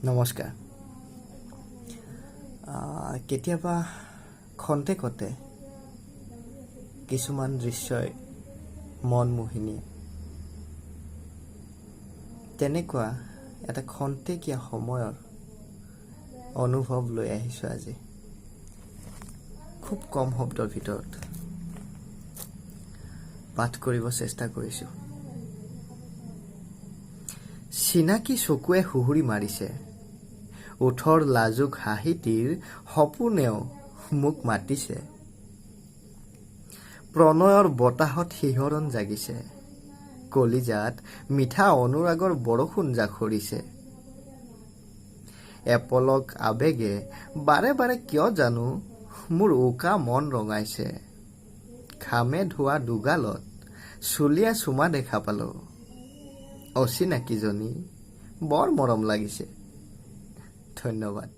নমস্কাৰ। কেতিয়াবা খন্তেকতে কিছুমান দৃশ্যই মন মুহি নিয়ে। তেনেকুৱা এটা খন্তেকীয়া সময়ৰ অনুভৱ লৈ আহিছোঁ আজি। খুব কম শব্দৰ ভিতৰত পাঠ কৰিব চেষ্টা কৰিছোঁ। চিনাকি চকুৱে সুহুৰি মাৰিছে, ওঠৰ লাজুক হাঁহিটিৰ সপোনেও মোক মাতিছে। প্ৰণয়ৰ বতাহত শিহৰণ জাগিছে, কলিজাত মিঠা অনুৰাগৰ বৰষুণ জাখৰিছে। এপলক আবেগে বাৰে বাৰে কিয় জানো মোৰ উকা মন ৰঙাইছে। ঘামে ধোৱা দুগালত চুলিয়া চুমা দেখা পালো, অচিনাকিজনী বৰ মৰম লাগিছে। ধন্যবাদ।